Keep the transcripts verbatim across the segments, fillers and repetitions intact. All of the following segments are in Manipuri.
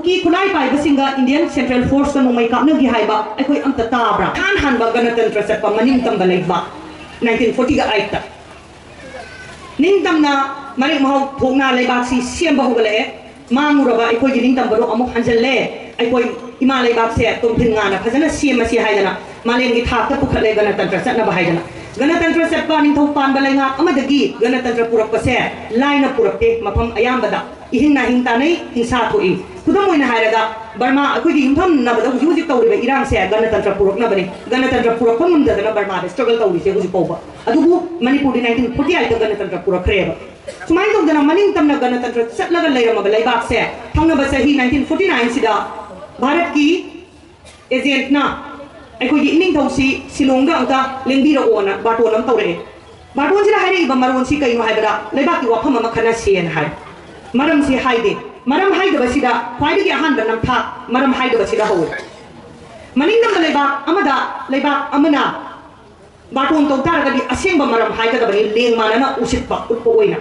ꯃꯤ ꯈꯨꯠꯂꯥꯏ ꯄꯥꯏꯕꯁꯤꯡꯒ ꯏꯟꯗꯤꯌꯟ ꯁꯦꯟꯇ꯭ꯔꯦꯜ ꯐꯣꯔꯁꯀ ꯅꯣꯡꯃꯩ ꯀꯥꯞꯅꯈꯤ ꯍꯥꯏꯕ ꯑꯩꯈꯣꯏ ꯑꯝꯇ ꯇꯥꯕ꯭ꯔꯥ? ꯏꯍꯥꯟ ꯍꯥꯟꯕ ꯒꯅꯇꯟꯇ꯭ꯔ ꯆꯠꯄ ꯃꯅꯤꯡ ꯇꯝꯕ ꯂꯩꯕꯥꯛ ꯅꯥꯏꯟꯇꯤꯟ ꯐꯣꯔꯇꯤꯒ ꯑꯩꯠꯇ꯫ ꯅꯤꯡꯇꯝꯅ ꯃꯔꯦꯛ ꯃꯍꯥꯎ ꯊꯣꯛꯅ ꯂꯩꯕꯥꯛꯁꯤ ꯁꯦꯝꯕ ꯍꯧꯒꯠꯂꯛꯑꯦ꯫ ꯃꯥꯡꯂꯨꯔꯕ ꯑꯩꯈꯣꯏꯒꯤ ꯅꯤꯡꯇꯝꯕꯗꯣ ꯑꯃꯨꯛ ꯍꯟꯖꯤꯜꯂꯦ꯫ ꯑꯩꯈꯣꯏ ꯏꯃꯥ ꯂꯩꯕꯥꯛꯁꯦ ꯇꯣꯝꯊꯤꯟ ꯉꯥꯅ ꯐꯖꯅ ꯁꯦꯝꯃꯁꯤ ꯍꯥꯏꯗꯅ ꯃꯥꯂꯦꯝꯒꯤ ꯊꯥꯛꯇ ꯄꯨꯈꯠꯂꯦ ꯒꯅꯇꯟꯇ꯭ꯔ ꯆꯠꯅꯕ ꯍꯥꯏꯗꯅ꯫ ꯒꯅꯇꯟꯇ꯭ꯔ ꯆꯠꯄ ꯅꯤꯡꯊꯧ ꯄꯥꯟꯕ ꯂꯩꯉꯥꯛ ꯑꯃꯗꯒꯤ ꯒꯅꯇꯟꯇ꯭ꯔ ꯄꯨꯔꯛꯄꯁꯦ ꯂꯥꯏꯅ ꯄꯨꯔꯛꯇꯦ꯫ ꯃꯐꯝ ꯑꯌꯥꯝꯕꯗ ꯏꯍꯤꯡ ꯅꯥꯍꯤꯡ ꯇꯥꯅꯩ, ꯍꯤꯡꯁꯥ ꯊꯣꯛꯏ꯫ ꯈꯨꯗꯝ ꯑꯣꯏꯅ ꯍꯥꯏꯔꯒ ꯕꯔꯃꯥ ꯑꯩꯈꯣꯏꯒꯤ ꯌꯨꯝꯐꯝꯅꯕꯗ ꯍꯧꯖꯤꯛ ꯍꯧꯖꯤꯛ ꯇꯧꯔꯤꯕ ꯏꯔꯥꯡꯁꯦ ꯒꯅꯇꯟꯇ꯭ꯔ ꯄꯨꯔꯛꯅꯕꯅꯤ꯫ ꯒꯅꯇꯟꯇ꯭ꯔ ꯄꯨꯔꯛꯄ ꯉꯝꯗꯗꯅ ꯕꯔꯃꯥꯗ ꯁ꯭ꯇ꯭ꯔꯒꯜ ꯇꯧꯔꯤꯁꯦ ꯍꯧꯖꯤꯛ ꯐꯥꯎꯕ꯫ ꯑꯗꯨꯕꯨ ꯃꯅꯤꯄꯨꯔꯗꯤ ꯅꯥꯏꯟꯇꯤꯟ ꯐꯣꯔꯇꯤ ꯑꯩꯠꯇ ꯒꯅꯇꯟꯇ꯭ꯔ ꯄꯨꯔꯛꯈ꯭ꯔꯦꯕ꯫ ꯁꯨꯃꯥꯏꯅ ꯇꯧꯗꯅ ꯃꯅꯤꯡ ꯇꯝꯅ ꯒꯅꯇꯟꯇ꯭ꯔ ꯆꯠꯂꯒ ꯂꯩꯔꯝꯃꯕ ꯂꯩꯕꯥꯛꯁꯦ ꯊꯪꯅꯕ ꯆꯍꯤ ꯅꯥꯏꯟꯇꯤꯟ ꯐꯣꯔꯇꯤ ꯅꯥꯏꯟꯁꯤꯗ ꯚꯥꯔꯠꯀꯤ ꯑꯦꯖꯦꯟꯠꯅ ꯑꯩꯈꯣꯏꯒꯤ ꯏꯅꯤꯡꯊꯧꯁꯤ ꯁꯤꯂꯣꯡꯗ ꯑꯝꯇ ꯂꯦꯡꯕꯤꯔꯛꯑꯣꯅ ꯕꯥꯔꯇꯣꯟ ꯑꯃ ꯇꯧꯔꯛꯑꯦ꯫ ꯕꯥꯔꯇꯣꯟꯁꯤꯗ ꯍꯥꯏꯔꯛꯏꯕ ꯃꯔꯣꯟꯁꯤ ꯀꯩꯅꯣ ꯍꯥꯏꯕꯗ ꯂꯩꯕꯥꯛꯀꯤ ꯋꯥꯐꯝ ꯑꯃ ꯈꯟꯅꯁꯦꯅ ꯍꯥꯏ꯫ ꯃꯔꯝꯁꯤ ꯍꯥꯏꯗꯦ꯫ ꯃꯔꯝ ꯍꯥꯏꯗꯕꯁꯤꯗ ꯈ꯭ꯋꯥꯏꯗꯒꯤ ꯑꯍꯥꯟꯕ ꯅꯝꯊꯥꯛ ꯃꯔꯝ ꯍꯥꯏꯗꯕꯁꯤꯗ ꯍꯧꯔꯦ꯫ ꯃꯅꯤꯡ ꯇꯝꯕ ꯂꯩꯕꯥꯛ ꯑꯃꯗ ꯂꯩꯕꯥꯛ ꯑꯃꯅ ꯕꯥꯔꯇꯣꯟ ꯇꯧ ꯇꯥꯔꯒꯗꯤ ꯑꯁꯦꯡꯕ ꯃꯔꯝ ꯍꯥꯏꯒꯗꯕꯅꯤ, ꯂꯦꯡ ꯃꯥꯟꯅꯅ ꯎꯁꯤꯠꯄ ꯎꯠꯄ ꯑꯣꯏꯅ꯫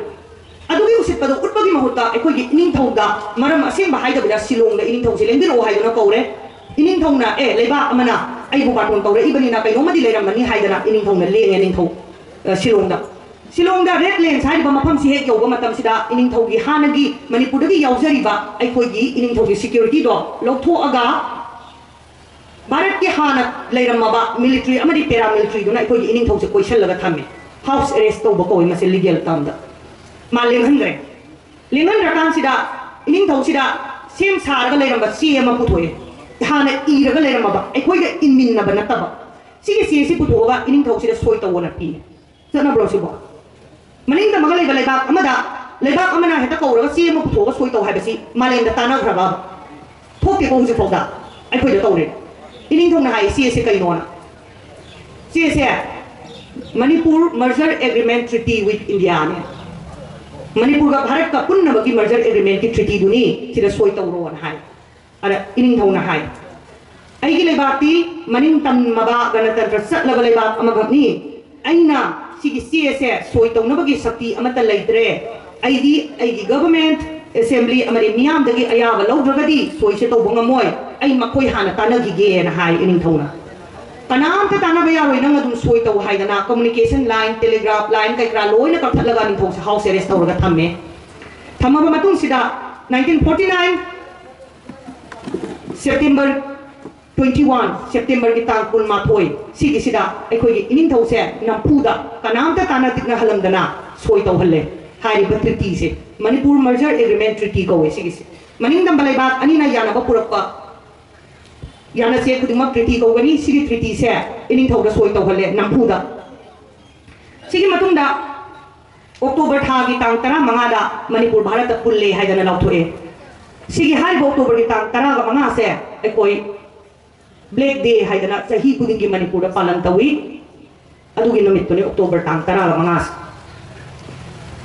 ꯑꯗꯨꯒꯤ ꯎꯁꯤꯠꯄꯗꯨ ꯎꯠꯄꯒꯤ ꯃꯍꯨꯠꯇ ꯑꯩꯈꯣꯏꯒꯤ ꯏꯅꯤꯡꯊꯧꯗ ꯃꯔꯝ ꯑꯁꯦꯡꯕ ꯍꯥꯏꯗꯕꯤꯗ ꯁꯤꯂꯣꯡꯗ ꯏꯅꯤꯡꯊꯧꯁꯤ ꯂꯦꯡꯕꯤꯔꯛꯑꯣ ꯍꯥꯏꯗꯨꯅ ꯀꯧꯔꯦ꯫ ꯏꯅꯤꯡꯊꯧꯅ, "ꯑꯦ, ꯂꯩꯕꯥꯛ ꯑꯃꯅ ꯑꯩꯕꯨ ꯕꯥꯔꯇꯣꯟ ꯇꯧꯔꯛꯏꯕꯅꯤꯅ ꯀꯩꯅꯣꯝꯃꯗꯤ ꯂꯩꯔꯝꯃꯅꯤ" ꯍꯥꯏꯗꯅ ꯏꯅꯤꯡꯊꯧꯅ ꯂꯦꯡꯉꯦ ꯅꯤꯡꯊꯧ, ꯑ, ꯁꯤꯂꯣꯡꯗ꯫ ꯁꯤꯂꯣꯡꯗ ꯔꯦꯗ ꯂꯦꯟꯁ ꯍꯥꯏꯔꯤꯕ ꯃꯐꯝꯁꯤ ꯍꯦꯛ ꯌꯧꯕ ꯃꯇꯝꯁꯤꯗ ꯏꯅꯤꯡꯊꯧꯒꯤ ꯍꯥꯟꯅꯒꯤ ꯃꯅꯤꯄꯨꯔꯗꯒꯤ ꯌꯥꯎꯖꯔꯤꯕ ꯑꯩꯈꯣꯏꯒꯤ ꯏꯅꯤꯡꯊꯧꯒꯤ ꯁꯦꯀ꯭ꯌꯨꯔꯤꯇꯤꯗꯣ ꯂꯧꯊꯣꯛꯑꯒ ꯚꯥꯔꯠꯀꯤ ꯍꯥꯟꯅ ꯂꯩꯔꯝꯃꯕ ꯃꯤꯂꯤꯇ꯭ꯔꯤ ꯑꯃꯗꯤ ꯄꯦꯔꯥꯃꯤꯂꯤꯇ꯭ꯔꯤꯗꯨꯅ ꯑꯩꯈꯣꯏꯒꯤ ꯏꯅꯤꯡꯊꯧꯁꯦ ꯀꯣꯏꯁꯤꯜꯂꯒ ꯊꯝꯃꯦ꯫ ꯍꯥꯎꯁ ꯑꯦꯔꯦꯁ ꯇꯧꯕ ꯀꯧꯏ ꯃꯁꯤ ꯂꯤꯒꯦꯜ ꯇꯥꯔꯝꯗ꯫ ꯃꯥ ꯂꯦꯡꯍꯟꯈ꯭ꯔꯦ꯫ ꯂꯦꯡꯍꯟꯈ꯭ꯔꯀꯥꯟꯁꯤꯗ ꯏꯅꯤꯡꯊꯧꯁꯤꯗ ꯁꯦꯝ ꯁꯥꯔꯒ ꯂꯩꯔꯝꯕ ꯆꯦ ꯑꯃ ꯄꯨꯊꯣꯛꯑꯦ꯫ ꯍꯥꯟꯅ ꯏꯔꯒ ꯂꯩꯔꯝꯃꯕ, ꯑꯩꯈꯣꯏꯒ ꯏꯟꯃꯤꯟꯅꯕ ꯅꯠꯇꯕ꯫ ꯁꯤꯒꯤ ꯆꯦꯁꯤ ꯄꯨꯊꯣꯛꯑꯒ ꯏꯅꯤꯡꯊꯧꯁꯤꯗ ꯁꯣꯏ ꯇꯧꯑꯣꯅ ꯄꯤ꯫ ꯆꯠꯅꯕ꯭ꯔꯣ ꯁꯤꯕꯣ? ꯃꯅꯤꯡ ꯇꯝꯃꯒ ꯂꯩꯕ ꯂꯩꯕꯥꯛ ꯑꯃꯗ ꯂꯩꯕꯥꯛ ꯑꯃꯅ ꯍꯦꯛꯇ ꯀꯧꯔꯒ ꯆꯦ ꯑꯃ ꯄꯨꯊꯣꯛꯑꯒ ꯁꯣꯏ ꯇꯧ ꯍꯥꯏꯕꯁꯤ ꯃꯥꯂꯦꯝꯗ ꯇꯥꯟꯅꯈ꯭ꯔꯕ? ꯊꯣꯛꯇꯦꯀꯣ ꯍꯧꯖꯤꯛꯐꯥꯎꯗ꯫ ꯑꯩꯈꯣꯏꯗ ꯇꯧꯔꯦ꯫ ꯏꯅꯤꯡꯊꯧꯅ ꯍꯥꯏ, "ꯆꯦꯁꯦ ꯀꯩꯅꯣꯅ?" ꯆꯦꯁꯦ Manipur Merger Agreement Treaty with India ꯅꯦ꯫ ꯃꯅꯤꯄꯨꯔꯒ ꯚꯥꯔꯠꯀ ꯄꯨꯟꯅꯕꯒꯤ ꯃꯔꯖꯔ ꯑꯦꯒ꯭ꯔꯤꯃꯦꯟꯠꯀꯤ ꯇ꯭ꯔꯤꯇꯤꯗꯨꯅꯤ, ꯁꯤꯗ ꯁꯣꯏ ꯇꯧꯔꯣꯅ ꯍꯥꯏ꯫ ꯑꯗ ꯏꯅꯤꯡꯊꯧꯅ ꯍꯥꯏ, "ꯑꯩꯒꯤ ꯂꯩꯕꯥꯛꯇꯤ ꯃꯅꯤꯡ ꯇꯝꯃꯕ ꯒꯅꯇꯟꯇ꯭ꯔ ꯆꯠꯂꯕ ꯂꯩꯕꯥꯛ ꯑꯃꯈꯛꯅꯤ꯫ ꯑꯩꯅ ꯁꯤꯒꯤ ꯆꯦ ꯑꯁꯦ ꯁꯣꯏ ꯇꯧꯅꯕꯒꯤ ꯁꯛꯇꯤ ꯑꯃꯠꯇ ꯂꯩꯇ꯭ꯔꯦ꯫ ꯑꯩꯗꯤ ꯑꯩꯒꯤ ꯒꯚꯔꯟꯃꯦꯟꯠ ꯑꯦꯁꯦꯝꯕ꯭ꯂꯤ ꯑꯃꯗꯤ ꯃꯤꯌꯥꯝꯗꯒꯤ ꯑꯌꯥꯕ ꯂꯧꯗ꯭ꯔꯒꯗꯤ ꯁꯣꯏꯁꯦ ꯇꯧꯕ ꯉꯝꯃꯣꯏ, ꯑꯩ ꯃꯈꯣꯏ ꯍꯥꯟꯅ ꯇꯥꯟꯅꯈꯤꯒꯦꯅ ꯍꯥꯏ ꯏꯅꯤꯡꯊꯧꯅ꯫ ꯀꯅꯥꯝꯇ ꯇꯥꯟꯅꯕ ꯌꯥꯔꯣꯏ, ꯅꯪ ꯑꯗꯨꯝ ꯁꯣꯏ ꯇꯧ ꯍꯥꯏꯗꯅ communication line, telegraph line ꯀꯩ ꯀꯔꯥ ꯂꯣꯏꯅ ꯀꯛꯊꯠꯂꯒ ꯅꯤꯡꯊꯧꯁꯦ house arrest ꯇꯧꯔꯒ ꯊꯝꯃꯦ꯫ ꯊꯝꯃꯕ ꯃꯇꯨꯡꯁꯤꯗ nineteen forty nine September twenty one, ꯁꯦꯞꯇꯦꯝꯕꯔꯒꯤ ꯇꯥꯡ ꯀꯨꯟꯃꯥꯊꯣꯏ, ꯁꯤꯒꯤꯁꯤꯗ ꯑꯩꯈꯣꯏꯒꯤ ꯏꯅꯤꯡꯊꯧꯁꯦ ꯅꯝꯐꯨꯗ ꯀꯅꯥꯝꯇ ꯇꯥꯟꯅ ꯇꯤꯛꯅꯍꯜꯂꯝꯗꯅ ꯁꯣꯏ ꯇꯧꯍꯜꯂꯦ꯫ ꯍꯥꯏꯔꯤꯕ treatyꯁꯦ, ꯃꯅꯤꯄꯨꯔ merger agreement treaty ꯀꯧꯋꯦ ꯁꯤꯒꯤꯁꯦ꯫ ꯃꯅꯤꯡ ꯇꯝꯕ ꯂꯩꯕꯥꯛ ꯑꯅꯤꯅ ꯌꯥꯅꯕ ꯄꯨꯔꯛꯄ ꯌꯥꯅꯆꯦ ꯈꯨꯗꯤꯡꯃꯛ treaty ꯀꯧꯒꯅꯤ꯫ ꯁꯤꯒꯤ treatyꯁꯦ ꯏꯅꯤꯡꯊꯧꯗ ꯁꯣꯏ ꯇꯧꯍꯜꯂꯦ ꯅꯝꯐꯨꯗ꯫ ꯁꯤꯒꯤ ꯃꯇꯨꯡꯗ ꯑꯣꯛꯇꯣꯕꯔ ꯊꯥꯒꯤ ꯇꯥꯡ ꯇꯔꯥꯃꯉꯥꯗ ꯃꯅꯤꯄꯨꯔ ꯚꯥꯔꯠꯇ ꯄꯨꯜꯂꯦ ꯍꯥꯏꯗꯅ ꯂꯥꯎꯊꯣꯛꯑꯦ꯫ ꯁꯤꯒꯤ ꯍꯥꯏꯔꯤꯕ ꯑꯣꯛꯇꯣꯕꯔꯒꯤ ꯇꯥꯡ ꯇꯔꯥꯒ ꯃꯉꯥꯁꯦ ꯑꯩꯈꯣꯏ Black Day ꯍꯥꯏꯗꯅ ꯆꯍꯤ ꯈꯨꯗꯤꯡꯒꯤ ꯃꯅꯤꯄꯨꯔꯗ ꯄꯥꯂꯟ ꯇꯧꯏ꯫ ꯑꯗꯨꯒꯤ ꯅꯨꯃꯤꯠꯇꯨꯅꯤ ꯑꯣꯛꯇꯣꯕꯔ ꯇꯥꯡ ꯇꯔꯥꯒ ꯃꯉꯥꯁꯦ꯫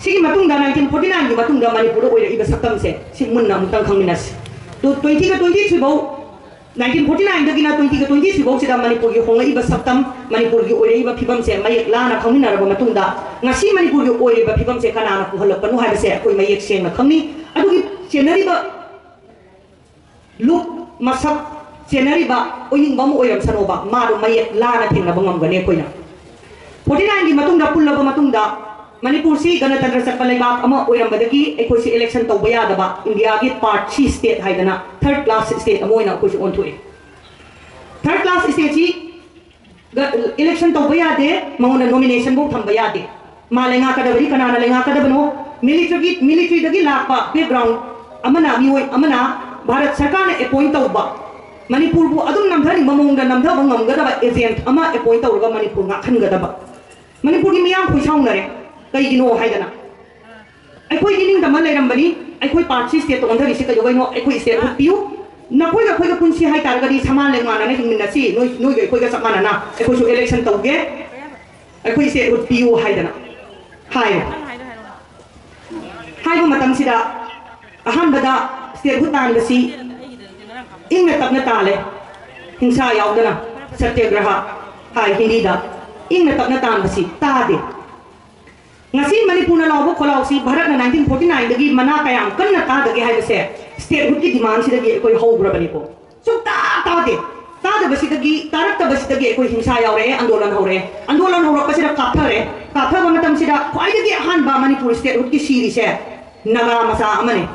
ꯁꯤꯒꯤ ꯃꯇꯨꯡꯗ nineteen forty nineꯒꯤ ꯃꯇꯨꯡꯗ ꯃꯅꯤꯄꯨꯔꯗ ꯑꯣꯏꯔꯛꯏꯕ ꯁꯛꯇꯝꯁꯦ ꯁꯤ ꯃꯨꯟꯅ ꯑꯃꯨꯛꯇꯪ ꯈꯪꯃꯤꯟꯅꯁꯤ꯫ ꯇꯨ twentyꯒ twenty three ꯐꯥꯎ, nineteen forty nineꯗꯒꯤꯅ twentyꯒ twenty three ꯐꯥꯎꯁꯤꯗ ꯃꯅꯤꯄꯨꯔꯒꯤ ꯍꯣꯡꯂꯛꯏꯕ ꯁꯛꯇꯝ, ꯃꯅꯤꯄꯨꯔꯒꯤ ꯑꯣꯏꯔꯛꯏꯕ ꯐꯤꯕꯝꯁꯦ ꯃꯌꯦꯛ ꯂꯥꯅ ꯈꯪꯃꯤꯟꯅꯔꯕ ꯃꯇꯨꯡꯗ ꯉꯁꯤ ꯃꯅꯤꯄꯨꯔꯒꯤ ꯑꯣꯏꯔꯤꯕ ꯐꯤꯕꯝꯁꯦ ꯀꯅꯥꯅ ꯄꯨꯍꯜꯂꯛꯄꯅꯣ ꯍꯥꯏꯕꯁꯦ ꯑꯩꯈꯣꯏ ꯃꯌꯦꯛ ꯁꯦꯡꯅ ꯈꯪꯅꯤ꯫ ꯑꯗꯨꯒꯤ ꯆꯦꯟꯅꯔꯤꯕ ꯂꯨꯛ ꯃꯁꯛ ꯆꯦꯟꯅꯔꯤꯕ ꯑꯣꯏꯅꯤꯡꯕ ꯑꯃ ꯑꯣꯏꯔꯝꯁꯅꯣꯕ, ꯃꯥꯗꯣ ꯃꯌꯦꯛ ꯂꯥꯅ ꯊꯦꯡꯅꯕ ꯉꯝꯒꯅꯤ ꯑꯩꯈꯣꯏꯅ꯫ Forty nineꯒꯤ ꯃꯇꯨꯡꯗ ꯄꯨꯜꯂꯕ ꯃꯇꯨꯡꯗ ꯃꯅꯤꯄꯨꯔꯁꯤ ꯒꯅꯇꯟꯇ꯭ꯔ ꯆꯠꯄ ꯂꯩꯕꯥꯛ ꯑꯃ ꯑꯣꯏꯔꯝꯕꯗꯒꯤ ꯑꯩꯈꯣꯏꯁꯤ election ꯇꯧꯕ ꯌꯥꯗꯕ, ꯏꯟꯗꯤꯌꯥꯒꯤ part C state ꯍꯥꯏꯗꯅ third class state ꯑꯃ ꯑꯣꯏꯅ ꯑꯩꯈꯣꯏꯁꯨ ꯑꯣꯟꯊꯣꯛꯑꯦ꯫ Third class stateꯁꯤ ꯒ-, election ꯇꯧꯕ ꯌꯥꯗꯦ, ꯃꯉꯣꯟꯗ nomination ꯐꯥꯎ ꯊꯝꯕ ꯌꯥꯗꯦ꯫ ꯃꯥ ꯂꯩꯉꯥꯛꯀꯗꯕꯗꯤ ꯀꯅꯥꯅ ꯂꯩꯉꯥꯛꯀꯗꯕꯅꯣ? Militaryꯒꯤ, militaryꯗꯒꯤ ꯂꯥꯛꯄ background ꯑꯃꯅ, ꯃꯤꯑꯣꯏ ꯑꯃꯅ ꯚꯥꯔꯠ ꯁꯔꯀꯥꯔꯅ appoint ꯇꯧꯕ, ꯃꯅꯤꯄꯨꯔꯕꯨ ꯑꯗꯨꯝ ꯅꯝꯊꯅꯤꯡꯕ ꯃꯑꯣꯡꯗ ꯅꯝꯊꯕ ꯉꯝꯒꯗꯕ agent ꯑꯃ appoint ꯇꯧꯔꯒ ꯃꯅꯤꯄꯨꯔ ꯉꯥꯛꯍꯟꯒꯗꯕ꯫ ꯃꯅꯤꯄꯨꯔꯒꯤ ꯃꯤꯌꯥꯝ ꯈꯣꯏ ꯁꯥꯎꯅꯔꯦ꯫ ꯀꯩꯒꯤꯅꯣ ꯍꯥꯏꯗꯅ ꯑꯩꯈꯣꯏ ꯅꯤꯡꯗꯝꯃ ꯂꯩꯔꯝꯕꯅꯤ, ꯑꯩꯈꯣꯏ part C stateꯇ ꯑꯣꯟꯊꯔꯤꯁꯤ ꯀꯩꯗꯧꯕꯩꯅꯣ? ꯑꯩꯈꯣꯏ statehood ꯄꯤꯌꯨ꯫ ꯅꯈꯣꯏꯒ ꯑꯩꯈꯣꯏꯒ ꯄꯨꯟꯁꯤ ꯍꯥꯏꯇꯥꯔꯒꯗꯤ ꯁꯃꯥꯟ ꯂꯦꯡꯃꯥꯟꯅꯅ ꯍꯤꯡꯃꯤꯟꯅꯁꯤ, ꯅꯣꯏ, ꯅꯣꯏꯒ ꯑꯩꯈꯣꯏꯒ ꯆꯞ ꯃꯥꯟꯅꯅ ꯑꯩꯈꯣꯏꯁꯨ election ꯇꯧꯒꯦ, ꯑꯩꯈꯣꯏ statehood ꯄꯤꯌꯨ ꯍꯥꯏꯗꯅ ꯍꯥꯏꯔꯦ꯫ ꯍꯥꯏꯕ ꯃꯇꯝꯁꯤꯗ ꯑꯍꯥꯟꯕꯗ statehood ꯇꯥꯟꯕꯁꯤ ꯏꯪꯅ ꯇꯞꯅ ꯇꯥꯜꯂꯦ, ꯍꯤꯡꯁꯥ ꯌꯥꯎꯗꯅ, ꯁꯇ꯭ꯌꯒ꯭ꯔꯍ ꯍꯥꯏ ꯍꯤꯟꯗꯤꯗ꯫ ꯏꯪꯅ ꯇꯞꯅ ꯇꯥꯟꯕꯁꯤ ꯇꯥꯗꯦ꯫ ꯉꯁꯤ ꯃꯅꯤꯄꯨꯔꯅ ꯂꯥꯎꯕ ꯈꯣꯜꯂꯥꯎꯁꯤ ꯚꯥꯔꯠꯅ ꯅꯥꯏꯟꯇꯤꯟ ꯐꯣꯔꯇꯤ ꯅꯥꯏꯟꯗꯒꯤ ꯃꯅꯥ ꯀꯌꯥꯝ ꯀꯟꯅ ꯇꯥꯗꯒꯦ ꯍꯥꯏꯕꯁꯦ statehoodꯀꯤ demandꯁꯤꯗꯒꯤ ꯑꯩꯈꯣꯏ ꯍꯧꯈ꯭ꯔꯕꯅꯤꯀꯣ꯫ ꯁꯨꯡꯇꯥ ꯇꯥꯗꯦ꯫ ꯇꯥꯗꯕꯁꯤꯗꯒꯤ, ꯇꯥꯔꯛꯇꯕꯁꯤꯗꯒꯤ ꯑꯩꯈꯣꯏ ꯍꯤꯡꯁꯥ ꯌꯥꯎꯔꯛꯑꯦ, ꯑꯟꯗꯣꯂꯟ ꯍꯧꯔꯛꯑꯦ꯫ ꯑꯟꯗꯣꯂꯟ ꯍꯧꯔꯛꯄꯁꯤꯗ ꯀꯥꯞꯊꯔꯦ꯫ ꯀꯥꯞꯊꯕ ꯃꯇꯝꯁꯤꯗ ꯈ꯭ꯋꯥꯏꯗꯒꯤ ꯑꯍꯥꯟꯕ ꯃꯅꯤꯄꯨꯔ statehoodꯀꯤ ꯁꯤꯔꯤꯁꯦ ꯅꯥꯒꯥ ꯃꯆꯥ ꯑꯃꯅꯤ꯫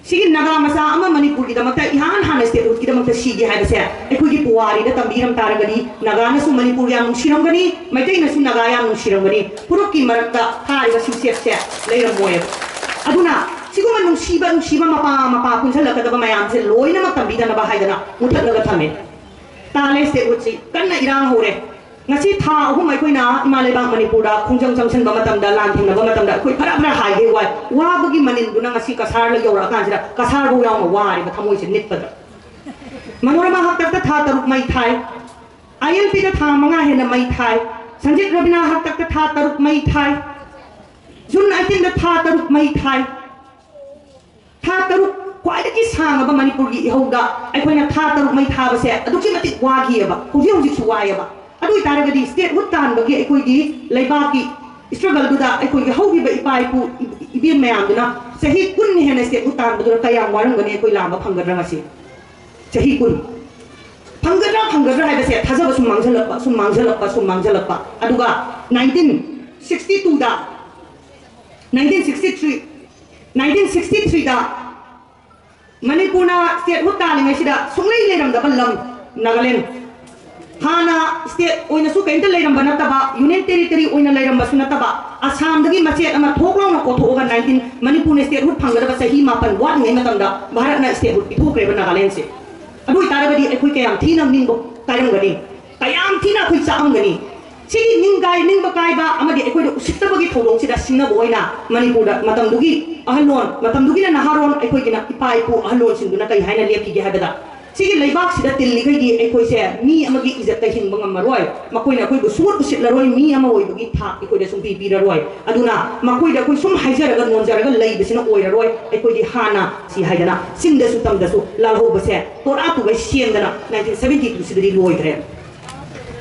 ꯁꯤꯒꯤ ꯅꯥꯒꯥ ꯃꯆꯥ ꯑꯃ ꯃꯅꯤꯄꯨꯔꯒꯤꯗꯃꯛꯇ ꯏꯍꯥꯟ ꯍꯥꯟꯅ statehoodꯀꯤꯗꯃꯛꯇ ꯁꯤꯒꯦ ꯍꯥꯏꯕꯁꯦ ꯑꯩꯈꯣꯏꯒꯤ ꯄꯨꯋꯥꯔꯤꯗ ꯇꯝꯕꯤꯔꯝ ꯇꯥꯔꯒꯗꯤ ꯅꯥꯒꯥꯅꯁꯨ ꯃꯅꯤꯄꯨꯔ ꯌꯥꯝ ꯅꯨꯡꯁꯤꯔꯝꯒꯅꯤ, ꯃꯩꯇꯩꯅꯁꯨ ꯅꯥꯒꯥ ꯌꯥꯝ ꯅꯨꯡꯁꯤꯔꯝꯒꯅꯤ꯫ ꯐꯨꯔꯨꯞꯀꯤ ꯃꯔꯛꯇ ꯊꯥꯔꯤꯕ ꯁꯤꯡꯆꯦꯞꯁꯦ ꯂꯩꯔꯝꯃꯣꯏꯕ꯫ ꯑꯗꯨꯅ ꯁꯤꯒꯨꯝꯕ ꯅꯨꯡꯁꯤꯕ, ꯅꯨꯡꯁꯤꯕ ꯃꯄꯥ ꯃꯄꯥ ꯄꯨꯟꯁꯤꯜꯂꯛꯀꯗꯕ ꯃꯌꯥꯝꯁꯦ ꯂꯣꯏꯅꯃꯛ ꯇꯝꯕꯤꯗꯅꯕ ꯍꯥꯏꯗꯅ ꯃꯨꯊꯠꯂꯒ ꯊꯝꯃꯦ꯫ ꯇꯥꯜꯂꯦ statehoodꯁꯤ, ꯀꯟꯅ ꯏꯔꯥꯡ ꯍꯧꯔꯦ꯫ ꯉꯁꯤ ꯊꯥ ꯑꯍꯨꯝ ꯑꯩꯈꯣꯏꯅ ꯏꯃꯥ ꯂꯩꯕꯥꯛ ꯃꯅꯤꯄꯨꯔꯗ ꯈꯣꯡꯖꯪ ꯆꯪꯁꯤꯟꯕ ꯃꯇꯝꯗ, ꯂꯥꯟ ꯊꯦꯡꯅꯕ ꯃꯇꯝꯗ ꯑꯩꯈꯣꯏ ꯐꯔꯥ ꯐꯔꯥ ꯍꯥꯏꯒꯦ ꯋꯥꯏ꯫ ꯋꯥꯕꯒꯤ ꯃꯅꯤꯟꯗꯨꯅ ꯉꯁꯤ ꯀꯁꯥꯔꯗ ꯌꯧꯔꯛꯑꯀꯥꯟꯁꯤꯗ ꯀꯁꯥꯔꯐꯥꯎ ꯌꯥꯎꯅ ꯋꯥꯔꯦꯕ ꯊꯃꯣꯏꯁꯦ ꯅꯤꯛꯄꯗ꯫ ꯃꯅꯣꯔꯃꯥ ꯍꯥꯛꯇꯛꯇ ꯊꯥ ꯇꯔꯨꯛ ꯃꯩ ꯊꯥꯏ꯫ ILPꯗ ꯊꯥ ꯃꯉꯥ ꯍꯦꯟꯅ ꯃꯩ ꯊꯥꯏ꯫ ꯁꯟꯖꯤꯠ ꯔꯕꯤꯅꯥ ꯍꯥꯛꯇꯛꯇ ꯊꯥ ꯇꯔꯨꯛ ꯃꯩ ꯊꯥꯏ꯫ June eighteenꯗ ꯊꯥ ꯇꯔꯨꯛ ꯃꯩ ꯊꯥꯏ꯫ ꯊꯥ ꯇꯔꯨꯛ, ꯈ꯭ꯋꯥꯏꯗꯒꯤ ꯁꯥꯡꯉꯕ ꯃꯅꯤꯄꯨꯔꯒꯤ ꯏꯍꯧꯗ ꯑꯩꯈꯣꯏꯅ ꯊꯥ ꯇꯔꯨꯛ ꯃꯩ ꯊꯥꯕꯁꯦ ꯑꯗꯨꯛꯀꯤ ꯃꯇꯤꯛ ꯋꯥꯈꯤꯑꯕ, ꯍꯧꯖꯤꯛ ꯍꯧꯖꯤꯛꯁꯨ ꯋꯥꯏꯑꯕ꯫ ꯑꯗꯨ ꯑꯣꯏꯇꯥꯔꯒꯗꯤ statehood ꯇꯥꯟꯕꯒꯤ ꯑꯩꯈꯣꯏꯒꯤ ꯂꯩꯕꯥꯛꯀꯤ struggleꯗꯨꯗ ꯑꯩꯈꯣꯏꯒꯤ ꯍꯧꯈꯤꯕ ꯏꯄꯥ ꯏꯄꯨ ꯏꯕꯦꯟ ꯃꯌꯥꯝꯗꯨꯅ ꯆꯍꯤ ꯀꯨꯟ ꯍꯦꯟꯅ statehood ꯇꯥꯟꯕꯗꯨꯅ ꯀꯌꯥꯝ ꯋꯥꯔꯝꯒꯅꯤ? ꯑꯩꯈꯣꯏ ꯂꯥꯝꯕ ꯐꯪꯒꯗ꯭ꯔꯥ ꯉꯁꯤ? ꯆꯍꯤ ꯀꯨꯟ꯫ ꯐꯪꯒꯗ꯭ꯔꯥ ꯐꯪꯒꯗ꯭ꯔꯥ ꯍꯥꯏꯕꯁꯦ ꯊꯥꯖꯕ ꯁꯨꯝ ꯃꯥꯡꯁꯤꯜꯂꯛꯄ, ꯁꯨꯝ ꯃꯥꯡꯁꯤꯜꯂꯛꯄ, ꯁꯨꯝ ꯃꯥꯡꯁꯤꯜꯂꯛꯄ꯫ ꯑꯗꯨꯒ nineteen sixty twoꯗ, nineteen sixty three, nineteen sixty threeꯗ ꯃꯅꯤꯄꯨꯔꯅ statehood ꯇꯥꯜꯂꯤꯉꯩꯁꯤꯗ ꯁꯨꯡꯂꯩ ꯂꯩꯔꯝꯗꯕ ꯂꯝ ꯅꯥꯒꯥꯂꯦꯟ꯫ ꯍꯥꯟꯅ state ꯑꯣꯏꯅꯁꯨ ꯀꯔꯤꯝꯇ ꯂꯩꯔꯝꯕ ꯅꯠꯇꯕ, union territory ꯑꯣꯏꯅ ꯂꯩꯔꯝꯕꯁꯨ ꯅꯠꯇꯕ, ꯑꯁꯥꯝꯗꯒꯤ ꯃꯆꯦꯠ ꯑꯃ ꯊꯣꯛ ꯂꯥꯎꯅ ꯀꯣꯊꯣꯛꯑꯒ nineteen, ꯃꯅꯤꯄꯨꯔꯅ statehood ꯐꯪꯒꯗꯕ ꯆꯍꯤ ꯃꯥꯄꯟ ꯋꯥꯠꯂꯤꯉꯩ ꯃꯇꯝꯗ ꯚꯥꯔꯠꯅ statehood ꯄꯤꯊꯣꯛꯈ꯭ꯔꯦꯕ ꯅꯥꯒꯥꯂꯦꯟꯁꯦ꯫ ꯑꯗꯨ ꯑꯣꯏꯇꯥꯔꯒꯗꯤ ꯑꯩꯈꯣꯏ ꯀꯌꯥꯝ ꯊꯤꯅ ꯅꯤꯡꯕ ꯀꯥꯏꯔꯝꯒꯅꯤ, ꯀꯌꯥꯝ ꯊꯤꯅ ꯑꯩꯈꯣꯏ ꯆꯥꯛꯑꯝꯒꯅꯤ꯫ ꯁꯤꯒꯤ ꯅꯤꯡ ꯀꯥꯏ-, ꯅꯤꯡꯕ ꯀꯥꯏꯕ ꯑꯃꯗꯤ ꯑꯩꯈꯣꯏꯗ ꯎꯁꯤꯠꯇꯕꯒꯤ ꯊꯧꯗꯣꯛꯁꯤꯗ ꯁꯤꯡꯅꯕ ꯑꯣꯏꯅ ꯃꯅꯤꯄꯨꯔꯗ ꯃꯇꯝꯗꯨꯒꯤ ꯑꯍꯜꯂꯣꯟ, ꯃꯇꯝꯗꯨꯒꯤꯅ ꯅꯍꯥꯔꯣꯟ, ꯑꯩꯈꯣꯏꯒꯤꯅ ꯏꯄꯥ ꯏꯄꯨ ꯑꯍꯜꯂꯣꯟꯁꯤꯡꯗꯨꯅ ꯀꯔꯤ ꯍꯥꯏꯅ ꯂꯦꯞꯈꯤꯒꯦ ꯍꯥꯏꯕꯗ, ꯁꯤꯒꯤ ꯂꯩꯕꯥꯛꯁꯤꯗ ꯇꯤꯜꯂꯤꯈꯩꯗꯤ ꯑꯩꯈꯣꯏꯁꯦ ꯃꯤ ꯑꯃꯒꯤ ꯏꯖꯠꯇ ꯍꯤꯡꯕ ꯉꯝꯃꯔꯣꯏ, ꯃꯈꯣꯏꯅ ꯑꯩꯈꯣꯏꯕꯨ ꯁꯨꯡꯎꯠ ꯎꯁꯤꯠꯂꯔꯣꯏ, ꯃꯤ ꯑꯃ ꯑꯣꯏꯕꯒꯤ ꯊꯥꯛ ꯑꯩꯈꯣꯏꯗ ꯁꯨꯡꯄꯤ ꯄꯤꯔꯔꯣꯏ꯫ ꯑꯗꯨꯅ ꯃꯈꯣꯏꯗ ꯑꯩꯈꯣꯏ ꯁꯨꯝ ꯍꯥꯏꯖꯔꯒ ꯅꯣꯟꯖꯔꯒ ꯂꯩꯕꯁꯤꯅ ꯑꯣꯏꯔꯔꯣꯏ꯫ ꯑꯩꯈꯣꯏꯗꯤ ꯍꯥꯟꯅ ꯁꯤ ꯍꯥꯏꯗꯅ ꯆꯤꯡꯗꯁꯨ ꯇꯝꯗꯁꯨ ꯂꯥꯜꯍꯧꯕꯁꯦ ꯇꯣꯔꯥ ꯇꯨꯒꯩ ꯁꯦꯝꯗꯅ nineteen seventy twoꯁꯤꯗꯗꯤ ꯂꯣꯏꯈ꯭ꯔꯦ꯫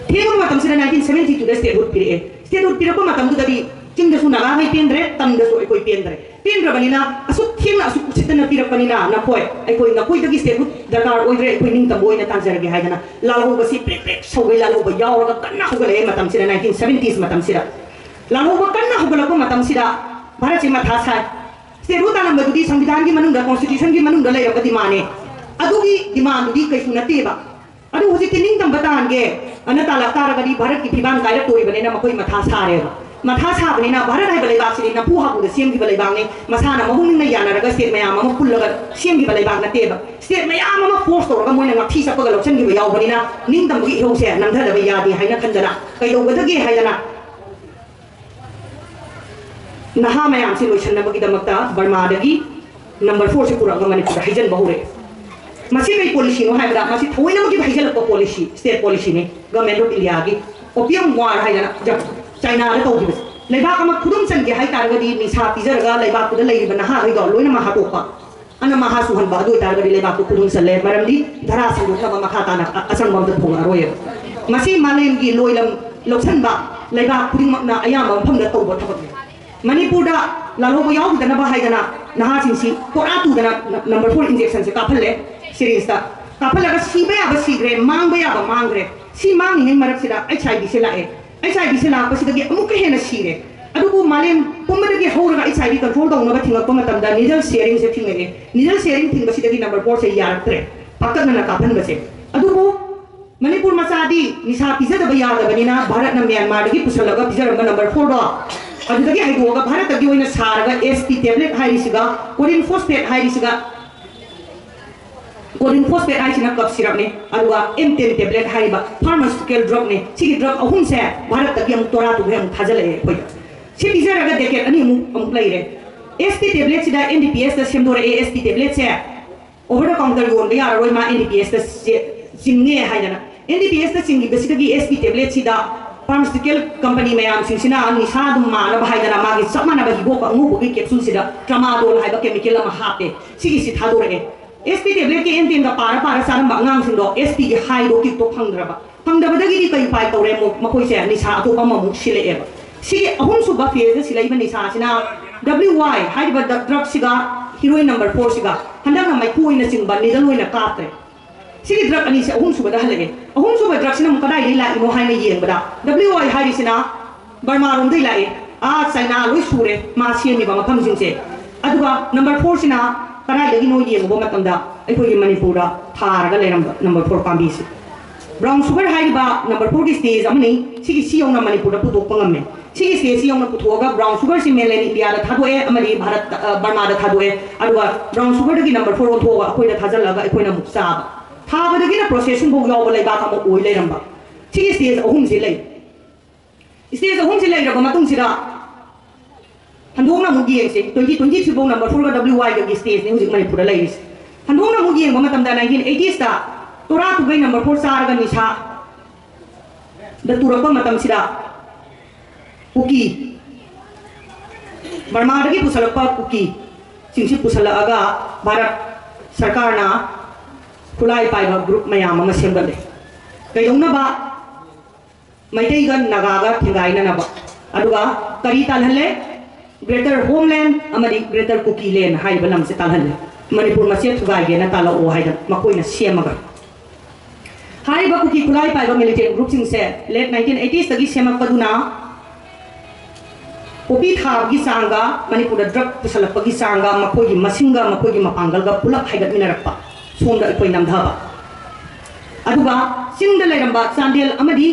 ꯊꯦꯡꯉꯕ ꯃꯇꯝꯁꯤꯗ nineteen seventy twoꯗ statehood ꯄꯤꯔꯛꯑꯦ꯫ ꯁꯦꯟꯗꯣꯡ ꯄꯤꯔꯛꯄ ꯃꯇꯝꯗꯨꯗꯗꯤ ꯆꯤꯡꯗꯁꯨ ꯅꯥꯒꯥꯈꯩ ꯄꯦꯟꯗ꯭ꯔꯦ, ꯇꯝꯗꯁꯨ ꯑꯩꯈꯣꯏ ꯄꯦꯟꯗ꯭ꯔꯦ꯫ ꯄꯦꯟꯗ꯭ꯔꯕꯅꯤꯅ, ꯑꯁꯨꯛ ꯊꯦꯡꯅ ꯑꯁꯨꯛ ꯎꯁꯤꯠꯇꯅ ꯄꯤꯔꯛꯄꯅꯤꯅ, ꯅꯈꯣꯏ, ꯑꯩꯈꯣꯏ ꯅꯈꯣꯏꯗꯒꯤ ꯁꯦꯟꯗꯣꯡ ꯗꯔꯀꯥꯔ ꯑꯣꯏꯗ꯭ꯔꯦ, ꯑꯩꯈꯣꯏ ꯅꯤꯡꯇꯝꯕ ꯑꯣꯏꯅ ꯇꯥꯟꯖꯔꯒꯦ ꯍꯥꯏꯗꯅ ꯂꯥꯜꯍꯧꯕꯁꯤ ꯄ꯭ꯔꯦꯛ ꯄ꯭ꯔꯦꯛ ꯁꯧꯒꯩ ꯂꯥꯜꯍꯧꯕ ꯌꯥꯎꯔꯒ ꯀꯟꯅ ꯍꯧꯒꯠꯂꯛꯑꯦ꯫ ꯃꯇꯝꯁꯤꯗ, ꯅꯥꯏꯟꯇꯤꯟ ꯁꯕꯦꯟꯇꯤꯁ ꯃꯇꯝꯁꯤꯗ, ꯂꯥꯜꯍꯧꯕ ꯀꯟꯅ ꯍꯧꯒꯠꯂꯛꯄ ꯃꯇꯝꯁꯤꯗ ꯚꯥꯔꯠꯁꯤ ꯃꯊꯥ ꯁꯥꯏ꯫ ꯁꯦꯟꯗꯣꯡ ꯇꯥꯜꯂꯝꯕꯗꯨꯗꯤ ꯁꯪꯕꯤꯙꯥꯟꯒꯤ ꯃꯅꯨꯡꯗ, ꯀꯣꯟꯁꯇꯤꯇ꯭ꯌꯨꯁꯟꯒꯤ ꯃꯅꯨꯡꯗ ꯂꯩꯔꯕ ꯗꯤꯃꯥꯟꯅꯦ꯫ ꯑꯗꯨꯒꯤ ꯗꯤꯃꯥꯟꯗꯨꯗꯤ ꯀꯩꯁꯨ ꯅꯠꯇꯦꯕ꯫ ꯑꯗꯨ ꯍꯧꯖꯤꯛꯇꯤ ꯅꯤꯡꯇꯝꯕ ꯇꯥꯍꯟꯒꯦ, ꯑꯅ ꯇꯥꯜꯂꯛ ꯇꯥꯔꯒꯗꯤ ꯚꯥꯔꯠꯀꯤ ꯐꯤꯕꯥꯟ ꯀꯥꯏꯔꯛꯇꯣꯔꯤꯕꯅꯤꯅ ꯃꯈꯣꯏ ꯃꯊꯥ ꯁꯥꯔꯦꯕ꯫ ꯃꯊꯥ ꯁꯥꯕꯅꯤꯅ, ꯚꯥꯔꯠ ꯍꯥꯏꯕ ꯂꯩꯕꯥꯛꯁꯤꯗꯤ ꯅꯝꯐꯨ ꯍꯥꯐꯨꯗ ꯁꯦꯝꯈꯤꯕ ꯂꯩꯕꯥꯛꯅꯤ, ꯃꯁꯥꯅ ꯃꯕꯨꯛꯅꯤꯡꯅ ꯌꯥꯅꯔꯒ ꯁ꯭ꯇꯦꯠ ꯃꯌꯥꯝ ꯑꯃ ꯄꯨꯜꯂꯒ ꯁꯦꯝꯈꯤꯕ ꯂꯩꯕꯥꯛ ꯅꯠꯇꯦꯕ꯫ ꯁ꯭ꯇꯦꯠ ꯃꯌꯥꯝ ꯑꯃ ꯐꯣꯔꯁ ꯇꯧꯔꯒ ꯃꯣꯏꯅ ꯉꯥꯛꯊꯤ ꯆꯞꯄꯒ ꯂꯧꯁꯤꯟꯈꯤꯕ ꯌꯥꯎꯕꯅꯤꯅ, ꯅꯤꯡꯇꯝꯕꯒꯤ ꯏꯍꯧꯁꯦ ꯅꯝꯊꯗꯕ ꯌꯥꯗꯦ ꯍꯥꯏꯅ ꯈꯟꯗꯅ, ꯀꯩꯗꯧꯒꯗꯒꯦ ꯍꯥꯏꯗꯅ, ꯅꯍꯥ ꯃꯌꯥꯝꯁꯤ ꯂꯣꯏꯁꯤꯟꯅꯕꯒꯤꯗꯃꯛꯇ ꯕꯔꯃꯥꯗꯒꯤ ꯅꯝꯕꯔ ꯐꯣꯔꯁꯤ ꯄꯨꯔꯛꯑꯒ ꯃꯅꯤꯄꯨꯔꯗ ꯍꯩꯖꯤꯟꯕ ꯍꯧꯔꯛꯑꯦ꯫ ꯃꯁꯤ ꯀꯩ ꯄꯣꯂꯤꯁꯤꯅꯣ ꯍꯥꯏꯕꯗ, ꯃꯁꯤ ꯊꯑꯣꯏꯅꯃꯛꯀꯤ ꯍꯩꯖꯤꯜꯂꯛꯄ ꯄꯣꯂꯤꯁꯤ, ꯁ꯭ꯇꯦꯠ ꯄꯣꯂꯤꯁꯤꯅꯤ, ꯒꯚꯔꯟꯃꯦꯟ ꯑꯣꯐ ꯏꯟꯗꯤꯌꯥꯒꯤ꯫ ꯑꯣꯄꯤꯌꯝ ꯋꯥꯔ ꯍꯥꯏꯗꯅ ꯖ-, ꯆꯥꯏꯅꯥꯗ ꯇꯧꯈꯤꯕꯁꯦ꯫ ꯂꯩꯕꯥꯛ ꯑꯃ ꯈꯨꯗꯨꯝ ꯆꯟꯒꯦ ꯍꯥꯏ ꯇꯥꯔꯒꯗꯤ, ꯅꯤꯁꯥ ꯄꯤꯖꯔꯒ ꯂꯩꯕꯥꯛꯇꯨꯗ ꯂꯩꯔꯤꯕ ꯅꯍꯥꯈꯩꯗꯣ ꯂꯣꯏꯅꯃꯛ ꯍꯥꯠꯇꯣꯛꯄ꯫ ꯑꯅ ꯃꯍꯥ ꯁꯨꯍꯟꯕ ꯑꯗꯨ ꯑꯣꯏꯇꯥꯔꯒꯗꯤ ꯂꯩꯕꯥꯛꯇꯨ ꯈꯨꯗꯨꯝ ꯆꯜꯂꯦ, ꯃꯔꯝꯗꯤ ꯙꯔꯥ ꯁꯟꯗꯣꯛꯅꯕ ꯃꯈꯥ ꯇꯥꯅ ꯑ-, ꯑꯆꯪꯕ ꯑꯝꯇ ꯊꯣꯛꯂꯛꯑꯔꯣꯏꯕ꯫ ꯃꯁꯤ ꯃꯥꯂꯦꯝꯒꯤ ꯂꯣꯏꯂꯝ ꯂꯧꯁꯟꯕ ꯂꯩꯕꯥꯛ ꯈꯨꯗꯤꯡꯃꯛꯅ ꯑꯌꯥꯝꯕ ꯃꯐꯝꯗ ꯇꯧꯕ ꯊꯕꯛꯅꯤ꯫ ꯃꯅꯤꯄꯨꯔꯗ ꯂꯥꯜꯍꯧꯕ ꯌꯥꯎꯈꯤꯗꯅꯕ ꯍꯥꯏꯗꯅ ꯅꯍꯥꯁꯤꯡꯁꯤ ꯄꯣꯔꯥ ꯇꯨꯗꯅ ꯅ-, ꯅꯝꯕꯔ ꯐꯣꯔ ꯏꯟꯖꯦꯛꯁꯟꯁꯦ ꯀꯥꯞꯍꯜꯂꯦ, ꯁꯤꯔꯤꯟꯁꯇ꯫ ꯀꯥꯞꯍꯜꯂꯒ ꯁꯤꯕ ꯌꯥꯕ ꯁꯤꯈ꯭ꯔꯦ, ꯃꯥꯡꯕ ꯌꯥꯕ ꯃꯥꯡꯈ꯭ꯔꯦ꯫ ꯁꯤ ꯃꯥꯡꯉꯤꯉꯩ ꯃꯔꯛꯁꯤꯗ ꯑꯩꯆ ꯑꯥꯏ ꯚꯤꯁꯦ ꯂꯥꯛꯑꯦ꯫ ꯑꯩꯆ ꯑꯥꯏ ꯚꯤꯁꯦ ꯂꯥꯛꯄꯁꯤꯗꯒꯤ ꯑꯃꯨꯛꯀ ꯍꯦꯟꯅ ꯁꯤꯔꯦ꯫ ꯑꯗꯨꯕꯨ ꯃꯥꯂꯦꯝ ꯄꯨꯝꯕꯗꯒꯤ ꯍꯧꯔꯒ ꯑꯩꯆ ꯑꯥꯏ ꯚꯤ ꯀꯟꯇ꯭ꯔꯣꯜ ꯇꯧꯅꯕ ꯊꯤꯡꯉꯛꯄ ꯃꯇꯝꯗ ꯅꯤꯗꯜ ꯁꯤꯌꯔꯤꯡꯁꯦ ꯊꯤꯡꯉꯛꯑꯦ꯫ ꯅꯤꯗꯜ ꯁꯤꯌꯔꯤꯡ ꯊꯤꯡꯕꯁꯤꯗꯒꯤ ꯅꯝꯕꯔ ꯐꯣꯔꯁꯦ ꯌꯥꯔꯛꯇ꯭ꯔꯦ, ꯄꯥꯛꯇꯛꯅꯅ ꯀꯥꯞꯍꯟꯕꯁꯦ꯫ ꯑꯗꯨꯕꯨ ꯃꯅꯤꯄꯨꯔ ꯃꯆꯥꯗꯤ ꯅꯤꯁꯥ ꯄꯤꯖꯗꯕ ꯌꯥꯗꯕꯅꯤꯅ, ꯚꯥꯔꯠꯅ ꯃ꯭ꯌꯥꯟꯃꯥꯔꯗꯒꯤ ꯄꯨꯁꯜꯂꯒ ꯄꯤꯖꯔꯝꯕ ꯅꯝꯕꯔ ꯐꯣꯔꯗꯣ, ꯑꯗꯨꯗꯒꯤ ꯍꯩꯗꯣꯛꯑꯒ ꯚꯥꯔꯠꯇꯒꯤ ꯑꯣꯏꯅ ꯁꯥꯔꯒ ꯑꯦꯁ ꯄꯤ ꯇꯦꯕ꯭ꯂꯦꯠ ꯍꯥꯏꯔꯤꯁꯤꯒ, ꯀꯣꯔꯤꯟ ꯐꯣꯁꯐꯦꯠ ꯍꯥꯏꯔꯤꯁꯤꯒ, ꯀꯣꯔꯤꯟ ꯐꯣꯁꯐꯦꯠ ꯍꯥꯏꯁꯤꯅ ꯀꯞ ꯁꯤꯔꯞꯅꯤ, ꯑꯗꯨꯒ ꯑꯦꯝ ꯇꯦꯟ ꯇꯦꯕ꯭ꯂꯦꯠ ꯍꯥꯏꯔꯤꯕ ꯐꯥꯔꯃꯥꯁꯤꯀꯦꯜ ꯗ꯭ꯔꯒꯅꯤ꯫ ꯁꯤꯒꯤ ꯗ꯭ꯔꯒ ꯑꯍꯨꯝꯁꯦ ꯚꯥꯔꯠꯇꯒꯤ ꯑꯃꯨꯛ ꯇꯣꯔꯥ ꯇꯨꯒꯩ ꯑꯃꯨꯛ ꯊꯥꯖꯤꯜꯂꯛꯑꯦ ꯑꯩꯈꯣꯏꯗ꯫ ꯁꯤ ꯄꯤꯖꯔꯒ ꯗꯦꯀꯦꯠ ꯑꯅꯤꯃꯨꯛ ꯑꯃꯨꯛ ꯂꯩꯔꯦ꯫ ꯑꯦꯁ ꯄꯤ ꯇꯦꯕ꯭ꯂꯦꯠꯁꯤꯗ ꯑꯦꯟ ꯗꯤ ꯄꯤ ꯑꯦꯁꯇ ꯁꯦꯝꯗꯣꯔꯛꯑꯦ꯫ ꯑꯦꯁ ꯄꯤ ꯇꯦꯕ꯭ꯂꯦꯠꯁꯦ ꯑꯣꯚꯔ ꯗ ꯀꯥꯎꯟꯇꯔ ꯌꯣꯟꯕ ꯌꯥꯔꯔꯣꯏ, ꯃꯥ ꯑꯦꯟ ꯗꯤ ꯄꯤ ꯑꯦꯁꯇ ꯆꯦ-, ꯆꯤꯡꯉꯦ ꯍꯥꯏꯗꯅ꯫ And D P ꯑꯦꯁꯇ ꯆꯤꯡꯈꯤꯕꯁꯤꯗꯒꯤ S P ꯇꯦꯕ꯭ꯂꯦꯠꯁꯤꯗ ꯐꯥꯔꯃꯥꯁꯤꯀꯦꯜ company ꯃꯌꯥꯝꯁꯤꯡꯁꯤꯅ ꯅꯤꯁꯥ ꯑꯗꯨꯝ ꯃꯥꯅꯕ ꯍꯥꯏꯗꯅ ꯃꯥꯒꯤ ꯆꯞ ꯃꯥꯟꯅꯕ ꯍꯤꯒꯣꯛ ꯑꯉꯧꯕꯒꯤ ꯀꯦꯞꯁꯨꯜꯁꯤꯗ ꯇ꯭ꯔꯃꯥꯗꯣꯜ ꯍꯥꯏꯕ ꯀꯦꯃꯤꯀꯦꯜ ꯑꯃ ꯍꯥꯞꯄꯦ꯫ ꯁꯤꯒꯤꯁꯤ ꯊꯥꯗꯣꯔꯛꯑꯦ꯫ ꯑꯦꯁ ꯄꯤ ꯇꯦꯕ꯭ꯂꯦꯠꯀꯤ ꯑꯦꯟ ꯇꯦꯟꯒ ꯄꯥꯔ ꯄꯥꯔ ꯆꯥꯔꯝꯕ ꯑꯉꯥꯡꯁꯤꯡꯗꯣ ꯑꯦꯁ ꯄꯤꯒꯤ ꯍꯥꯏꯗꯣ ꯀꯤꯛꯇꯣ ꯐꯪꯗ꯭ꯔꯕ꯫ ꯐꯪꯗꯕꯗꯒꯤꯗꯤ ꯀꯩ ꯎꯄꯥꯏ ꯇꯧꯔꯦ? ꯑꯃꯨꯛ ꯃꯈꯣꯏꯁꯦ ꯅꯤꯁꯥ ꯑꯇꯣꯞꯄ ꯑꯃꯃꯨꯛ ꯁꯤꯜꯂꯛꯑꯦꯕ꯫ ꯁꯤꯒꯤ ꯑꯍꯨꯝꯁꯨꯕ ꯐꯦꯖꯇ ꯁꯤꯜꯂꯛꯏꯕ ꯅꯤꯁꯥꯁꯤꯅ W I ꯍꯥꯏꯔꯤꯕ ꯗ꯭ꯔꯛꯁꯤꯒ ꯍꯤꯔꯣꯏꯟ ꯅꯝꯕꯔ ꯐꯣꯔꯁꯤꯒ ꯍꯟꯗꯛꯅ ꯃꯩꯈꯨ ꯑꯣꯏꯅ ꯆꯤꯡꯕ ꯅꯤꯗꯜ ꯑꯣꯏꯅ ꯀꯥꯞꯇ꯭ꯔꯦ꯫ ꯁꯤꯒꯤ ꯗ꯭ꯔꯛ ꯑꯅꯤꯁꯦ ꯑꯍꯨꯝꯁꯨꯕꯗ ꯍꯜꯂꯛꯑꯦ꯫ ꯑꯍꯨꯝꯁꯨꯕ ꯗ꯭ꯔꯛꯁꯤꯅ ꯑꯃꯨꯛ ꯀꯗꯥꯏꯗꯒꯤ ꯂꯥꯛꯏꯅꯣ ꯍꯥꯏꯅ ꯌꯦꯡꯕꯗ, W I ꯍꯥꯏꯔꯤꯁꯤꯅ ꯕꯔꯃꯥꯔꯣꯝꯗꯒꯤ ꯂꯥꯛꯑꯦ꯫ ꯑꯥ ꯆꯥꯏꯅꯥ ꯂꯣꯏ ꯁꯨꯔꯦ ꯃꯥ ꯁꯦꯝꯃꯤꯕ ꯃꯐꯝꯁꯤꯡꯁꯦ꯫ ꯑꯗꯨꯒ ꯅꯝꯕꯔ ꯐꯣꯔꯁꯤꯅ ꯀꯗꯥꯏꯗꯒꯤꯅꯣ ꯌꯦꯡꯉꯨꯕ ꯃꯇꯝꯗ ꯑꯩꯈꯣꯏꯒꯤ ꯃꯅꯤꯄꯨꯔꯗ ꯊꯥꯔꯒ ꯂꯩꯔꯝꯕ ꯅꯝꯕꯔ ꯐꯣꯔ ꯄꯥꯝꯕꯤꯁꯦ꯫ ꯕ꯭ꯔꯥꯎꯟ ꯁꯨꯒꯔ ꯍꯥꯏꯔꯤꯕ ꯅꯝꯕꯔ ꯐꯣꯔꯒꯤ ꯁ꯭ꯇꯦꯖ ꯑꯃꯅꯤ꯫ ꯁꯤꯒꯤ ꯁꯤ ꯌꯧꯅ ꯃꯅꯤꯄꯨꯔꯗ ꯄꯨꯊꯣꯛꯄ ꯉꯝꯃꯦ꯫ ꯁꯤꯒꯤ ꯁ꯭ꯇꯦꯖꯁꯤ ꯌꯧꯅ ꯄꯨꯊꯣꯛꯑꯒ ꯕ꯭ꯔꯥꯎꯟ ꯁꯨꯒꯔꯁꯤ ꯃꯦꯟꯂꯦꯟ ꯏꯟꯗꯤꯌꯥꯗ ꯊꯥꯗꯣꯛꯑꯦ ꯑꯃꯗꯤ ꯚꯥꯔꯠ, ꯑ, ꯕꯔꯃꯥꯗ ꯊꯥꯗꯣꯛꯑꯦ꯫ ꯑꯗꯨꯒ ꯕ꯭ꯔꯥꯎꯟ ꯁꯨꯒꯔꯗꯒꯤ ꯅꯝꯕꯔ ꯐꯣꯔ ꯑꯣꯟꯊꯣꯛꯑꯒ ꯑꯩꯈꯣꯏꯅ ꯊꯥꯖꯤꯜꯂꯒ ꯑꯩꯈꯣꯏꯅ ꯑꯃꯨꯛ ꯆꯥꯕ꯫ ꯊꯥꯕꯗꯒꯤꯅ ꯄ꯭ꯔꯣꯁꯦꯁꯤꯡꯐꯥꯎ ꯌꯥꯎꯕ ꯂꯩꯕꯥꯛ ꯑꯃ ꯑꯣꯏ ꯂꯩꯔꯝꯕ꯫ ꯁꯤꯒꯤ ꯁ꯭ꯇꯦꯖ ꯑꯍꯨꯝꯁꯤ ꯂꯩ꯫ ꯁ꯭ꯇꯦꯖ ꯑꯍꯨꯝꯁꯤ ꯂꯩꯔꯕ ꯃꯇꯨꯡꯁꯤꯗ ꯍꯟꯗꯣꯛꯅ ꯑꯃꯨꯛ ꯌꯦꯡꯁꯤ꯫ ꯇ꯭ꯋꯦꯟꯇꯤ ꯇ꯭ꯋꯦꯟꯇꯤ ꯊ꯭ꯔꯤ ꯐꯥꯎ ꯅꯝꯕꯔ ꯐꯣꯔꯒ W I ꯒꯒꯤ ꯁ꯭ꯇꯦꯖꯅꯤ ꯍꯧꯖꯤꯛ ꯃꯅꯤꯄꯨꯔꯗ ꯂꯩꯔꯤꯁꯦ꯫ ꯍꯟꯗꯣꯛꯅ ꯑꯃꯨꯛ ꯌꯦꯡꯕ ꯃꯇꯝꯗ ꯅꯥꯏꯟꯇꯤꯟ ꯑꯩꯇꯤꯁꯇ ꯇꯣꯔꯥ ꯊꯨꯒꯩ ꯅꯝꯕꯔ ꯐꯣꯔ ꯆꯥꯔꯒ ꯅꯤꯁꯥꯗ ꯇꯨꯔꯛꯄ ꯃꯇꯝꯁꯤꯗ ꯀꯨꯀꯤ, ꯕꯔꯃꯥꯗꯒꯤ ꯄꯨꯁꯜꯂꯛꯄ ꯀꯨꯀꯤ ꯁꯤꯡꯁꯤ ꯄꯨꯁꯜꯂꯛꯑꯒ ꯚꯥꯔꯠ ꯁꯔꯀꯥꯔꯅ ꯈꯨꯠꯂꯥꯏ ꯄꯥꯏꯕ ꯒ꯭ꯔꯨꯞ ꯃꯌꯥꯝ ꯑꯃ ꯁꯦꯝꯒꯠꯂꯦ꯫ ꯀꯩꯗꯧꯅꯕ? ꯃꯩꯇꯩꯒ ꯅꯥꯒꯥꯒ ꯊꯦꯡꯒꯥꯏꯅꯅꯕ꯫ ꯑꯗꯨꯒ ꯀꯔꯤ ꯇꯥꯜꯍꯜꯂꯦ? ꯒ꯭ꯔꯦꯇꯔ ꯍꯣꯝꯂꯦꯟ ꯑꯃꯗꯤ ꯒ꯭ꯔꯦꯇꯔ ꯀꯨꯀꯤꯂꯦꯟ ꯍꯥꯏꯔꯤꯕ ꯂꯝꯁꯦ ꯇꯥꯜꯍꯜꯂꯦ꯫ ꯃꯅꯤꯄꯨꯔ ꯃꯆꯦꯠ ꯊꯨꯒꯥꯏꯒꯦꯅ ꯇꯥꯜꯂꯛꯑꯣ ꯍꯥꯏꯗꯅ ꯃꯈꯣꯏꯅ ꯁꯦꯝꯃꯒ꯫ ꯍꯥꯏꯔꯤꯕ ꯀꯨꯀꯤ ꯈꯨꯠꯂꯥꯏ ꯄꯥꯏꯕ ꯃꯤꯂꯤꯇꯦꯟ ꯒ꯭ꯔꯨꯞꯁꯤꯡꯁꯦ ꯂꯦꯠ ꯅꯥꯏꯟꯇꯤꯟ ꯑꯩꯇꯤꯁꯇꯒꯤ ꯁꯦꯝꯃꯛꯄꯗꯨꯅ ꯄꯣꯄꯤ ꯊꯥꯕꯒꯤ ꯆꯥꯡꯒ ꯃꯅꯤꯄꯨꯔꯗ ꯗ꯭ꯔꯒ ꯄꯨꯁꯜꯂꯛꯄꯒꯤ ꯆꯥꯡꯒ ꯃꯈꯣꯏꯒꯤ ꯃꯁꯤꯡꯒ ꯃꯈꯣꯏꯒꯤ ꯃꯄꯥꯡꯒꯜꯒ ꯄꯨꯂꯞ ꯍꯥꯏꯒꯠꯃꯤꯟꯅꯔꯛꯄ꯫ ꯁꯣꯝꯗ ꯑꯩꯈꯣꯏ ꯅꯝꯊꯕ꯫ ꯑꯗꯨꯒ ꯆꯤꯡꯗ ꯂꯩꯔꯝꯕ ꯆꯥꯟꯗꯦꯜ ꯑꯃꯗꯤ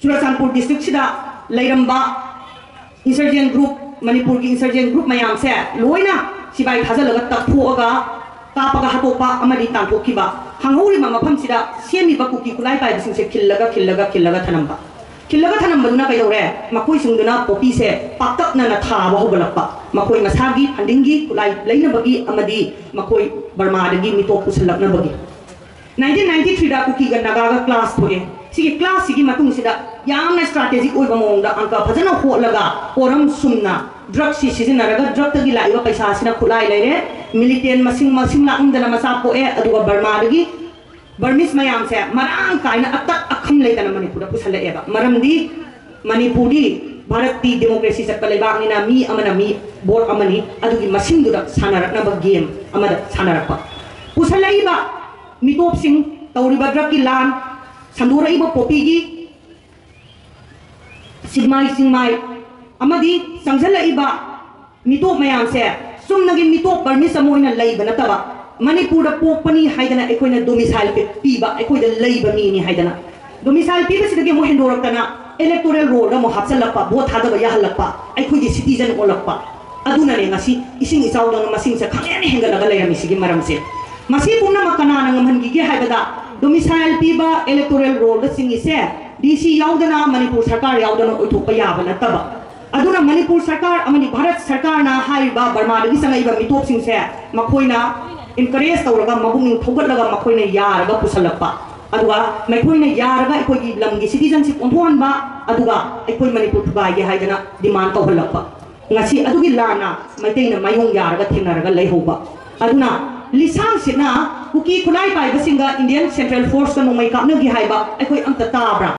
ꯆꯨꯔꯆꯥꯟꯄꯨꯔ ꯗꯤꯁꯇ꯭ꯔꯤꯛꯁꯤꯗ ꯂꯩꯔꯝꯕ ꯏꯟꯁꯔꯖꯦꯟ ꯒ꯭ꯔꯨꯞ, ꯃꯅꯤꯄꯨꯔꯒꯤ ꯏꯟꯁꯔꯖꯦꯟ ꯒ꯭ꯔꯨꯞ ꯃꯌꯥꯝꯁꯦ ꯂꯣꯏꯅ ꯁꯤꯕꯥꯏ ꯊꯥꯖꯤꯜꯂꯒ ꯇꯛꯊꯣꯛꯑꯒ ꯀꯥꯞꯄꯒ ꯍꯥꯠꯇꯣꯛꯄ ꯑꯃꯗꯤ ꯇꯥꯟꯊꯣꯛꯈꯤꯕ꯫ ꯍꯥꯡꯍꯧꯔꯤꯕ ꯃꯐꯝꯁꯤꯗ ꯁꯦꯝꯃꯤꯕ ꯀꯨꯀꯤ ꯈꯨꯠꯂꯥꯏ ꯄꯥꯏꯕꯁꯤꯡꯁꯦ ꯈꯤꯜꯂꯒ, ꯈꯤꯜꯂꯒ, ꯈꯤꯜꯂꯒ ꯊꯅꯝꯕ꯫ ꯈꯤꯜꯂꯒ ꯊꯅꯝꯕꯗꯨꯅ ꯀꯩꯗꯧꯔꯦ? ꯃꯈꯣꯏꯁꯤꯡꯗꯨꯅ ꯄꯣꯄꯤꯁꯦ ꯄꯥꯛꯇꯛꯅꯅ ꯊꯥꯕ ꯍꯧꯒꯠꯂꯛꯄ꯫ ꯃꯈꯣꯏ ꯃꯁꯥꯒꯤ ꯐꯟꯗꯤꯡꯒꯤ ꯈꯨꯠꯂꯥꯏ ꯂꯩꯅꯕꯒꯤ ꯑꯃꯗꯤ ꯃꯈꯣꯏ ꯕꯔꯃꯥꯗꯒꯤ ꯃꯤꯇꯣꯞ ꯄꯨꯁꯜꯂꯛꯅꯕꯒꯤ꯫ ꯅꯥꯏꯟꯇꯤꯟ ꯅꯥꯏꯟꯇꯤ ꯊ꯭ꯔꯤꯗ ꯀꯨꯀꯤꯒ ꯅꯥꯒꯥꯒ ꯀ꯭ꯂꯥꯁ ꯊꯣꯛꯑꯦ꯫ ꯁꯤꯒꯤ ꯀ꯭ꯂꯥꯁꯁꯤꯒꯤ ꯃꯇꯨꯡꯁꯤꯗ ꯌꯥꯝꯅ ꯁ꯭ꯇ꯭ꯔꯥꯇꯦꯖꯤꯛ ꯑꯣꯏꯕ ꯃꯑꯣꯡꯗ ꯑꯪꯀ ꯐꯖꯅ ꯍꯣꯠꯂꯒ ꯄꯣꯔꯝ ꯁꯨꯝꯅ ꯗ꯭ꯔꯒꯁꯤ ꯁꯤꯖꯤꯟꯅꯔꯒ ꯗ꯭ꯔꯒꯇꯒꯤ ꯂꯥꯛꯏꯕ ꯄꯩꯁꯥꯁꯤꯅ ꯈꯨꯠꯂꯥꯏ ꯂꯩꯔꯦ, ꯃꯤꯂꯤꯇꯦꯟ ꯃꯁꯤꯡ ꯃꯁꯤꯡ ꯂꯥꯛꯅꯤꯡꯗꯅ ꯃꯆꯥ ꯄꯣꯛꯑꯦ, ꯑꯗꯨꯒ ꯕꯔꯃꯥꯗꯒꯤ ꯕꯔꯃꯤꯁ ꯃꯌꯥꯝꯁꯦ ꯃꯔꯥꯡ ꯀꯥꯏꯅ ꯑꯇꯛ ꯑꯈꯝ ꯂꯩꯇꯅ ꯃꯅꯤꯄꯨꯔꯗ ꯄꯨꯁꯜꯂꯛꯑꯦꯕ꯫ ꯃꯔꯝꯗꯤ ꯃꯅꯤꯄꯨꯔꯗꯤ ꯚꯥꯔꯠꯇꯤ ꯗꯦꯃꯣꯀ꯭ꯔꯦꯁꯤ ꯆꯠꯄ ꯂꯩꯕꯥꯛꯅꯤꯅ ꯃꯤ ꯑꯃꯅ ꯃꯤ ꯚꯣꯠ ꯑꯃꯅꯤ, ꯑꯗꯨꯒꯤ ꯃꯁꯤꯡꯗꯨꯗ ꯁꯥꯟꯅꯔꯛꯅꯕ ꯒꯦꯝ ꯑꯃꯗ ꯁꯥꯟꯅꯔꯛꯄ꯫ ꯄꯨꯁꯜꯂꯛꯏꯕ ꯃꯤꯇꯣꯞꯁꯤꯡ, ꯇꯧꯔꯤꯕ ꯗ꯭ꯔꯛꯀꯤ ꯂꯥꯟ, ꯁꯟꯗꯣꯔꯛꯏꯕ ꯄꯣꯄꯤꯒꯤ ꯁꯤꯛꯃꯥꯏ ꯆꯤꯡꯃꯥꯏ ꯑꯃꯗꯤ ꯆꯪꯁꯤꯜꯂꯛꯏꯕ ꯃꯤꯇꯣꯞ ꯃꯌꯥꯝꯁꯦ ꯆꯨꯝꯅꯒꯤ ꯃꯤꯇꯣꯞ ꯕꯔꯃꯤꯁ ꯑꯃ ꯑꯣꯏꯅ ꯂꯩꯕ ꯅꯠꯇꯕ, ꯃꯅꯤꯄꯨꯔꯗ ꯄꯣꯛꯄꯅꯤ ꯍꯥꯏꯗꯅ ꯑꯩꯈꯣꯏꯅ ꯗꯣꯃꯤꯁꯥꯏꯜ ꯄꯤ-, ꯄꯤꯕ, ꯑꯩꯈꯣꯏꯗ ꯂꯩꯕ ꯃꯤꯅꯤ ꯍꯥꯏꯗꯅ꯫ ꯗꯣꯃꯤꯁꯥꯏꯜ ꯄꯤꯕꯁꯤꯗꯒꯤ ꯑꯃꯨꯛ ꯍꯦꯟꯗꯣꯔꯛꯇꯅ ꯏꯂꯦꯛꯇꯣꯔꯦꯜ ꯔꯣꯜꯗ ꯑꯃꯨꯛ ꯍꯥꯞꯆꯤꯜꯂꯛꯄ, ꯚꯣꯠ ꯊꯥꯗꯕ ꯌꯥꯍꯜꯂꯛꯄ, ꯑꯩꯈꯣꯏꯒꯤ ꯁꯤꯇꯤꯖꯟ ꯑꯣꯜꯂꯛꯄ꯫ ꯑꯗꯨꯅꯅꯦ ꯉꯁꯤ ꯏꯁꯤꯡ ꯏꯆꯥꯎꯗꯧꯅ ꯃꯁꯤꯡꯁꯦ ꯈꯪꯍꯦꯟ ꯍꯦꯟꯒꯠꯂꯒ ꯂꯩꯔꯝꯃꯤꯁꯤꯒꯤ ꯃꯔꯝꯁꯦ꯫ ꯃꯁꯤ ꯄꯨꯝꯅꯃꯛ ꯀꯅꯥꯅ ꯉꯝꯍꯟꯈꯤꯒꯦ ꯍꯥꯏꯕꯗ, ꯗꯣꯃꯤꯁꯥꯏꯜ ꯄꯤꯕ, ꯏꯂꯦꯛꯇꯣꯔꯦꯜ ꯔꯣꯜꯗ ꯆꯤꯡꯉꯤꯁꯦ ꯗꯤ ꯁꯤ ꯌꯥꯎꯗꯅ, ꯃꯅꯤꯄꯨꯔ ꯁꯔꯀꯥꯔ ꯌꯥꯎꯗꯅ ꯑꯣꯏꯊꯣꯛꯄ ꯌꯥꯕ ꯅꯠꯇꯕ꯫ ꯑꯗꯨꯅ ꯃꯅꯤꯄꯨꯔ ꯁꯔꯀꯥꯔ ꯑꯃꯗꯤ ꯚꯥꯔꯠ ꯁꯔꯀꯥꯔꯅ ꯍꯥꯏꯔꯤꯕ ꯕꯔꯃꯥꯗꯒꯤ ꯆꯪꯉꯛꯏꯕ ꯃꯤꯇꯣꯞꯁꯤꯡꯁꯦ ꯃꯈꯣꯏꯅ ꯏꯟꯀꯔꯦꯖ ꯇꯧꯔꯒ, ꯃꯄꯨꯛꯅꯤꯡ ꯊꯧꯒꯠꯂꯒ ꯃꯈꯣꯏꯅ ꯌꯥꯔꯒ ꯄꯨꯁꯜꯂꯛꯄ, ꯑꯗꯨꯒ ꯃꯈꯣꯏꯅ ꯌꯥꯔꯒ ꯑꯩꯈꯣꯏꯒꯤ ꯂꯝꯒꯤ ꯁꯤꯇꯤꯖꯟꯁꯤꯞ ꯑꯣꯟꯊꯣꯛꯍꯟꯕ, ꯑꯗꯨꯒ ꯑꯩꯈꯣꯏ ꯃꯅꯤꯄꯨꯔ ꯊꯨꯒꯥꯏꯒꯦ ꯍꯥꯏꯗꯅ ꯗꯤꯃꯥꯟ ꯇꯧꯍꯜꯂꯛꯄ꯫ ꯉꯁꯤ ꯑꯗꯨꯒꯤ ꯂꯥꯟꯅ ꯃꯩꯇꯩꯅ ꯃꯥꯏꯌꯣꯡ ꯌꯥꯔꯒ ꯊꯦꯡꯅꯔꯒ ꯂꯩꯍꯧꯕ꯫ ꯑꯗꯨꯅ ꯂꯤꯁꯥꯡꯁꯤꯠꯅ ꯀꯨꯀꯤ ꯈꯨꯠꯂꯥꯏ ꯄꯥꯏꯕꯁꯤꯡꯒ ꯏꯟꯗꯤꯌꯟ ꯁꯦꯟꯇ꯭ꯔꯦꯜ ꯐꯣꯔꯁꯀ ꯅꯣꯡꯃꯩ ꯀꯥꯞꯅꯈꯤ ꯍꯥꯏꯕ ꯑꯩꯈꯣꯏ ꯑꯝꯇ ꯇꯥꯕ꯭ꯔꯥ?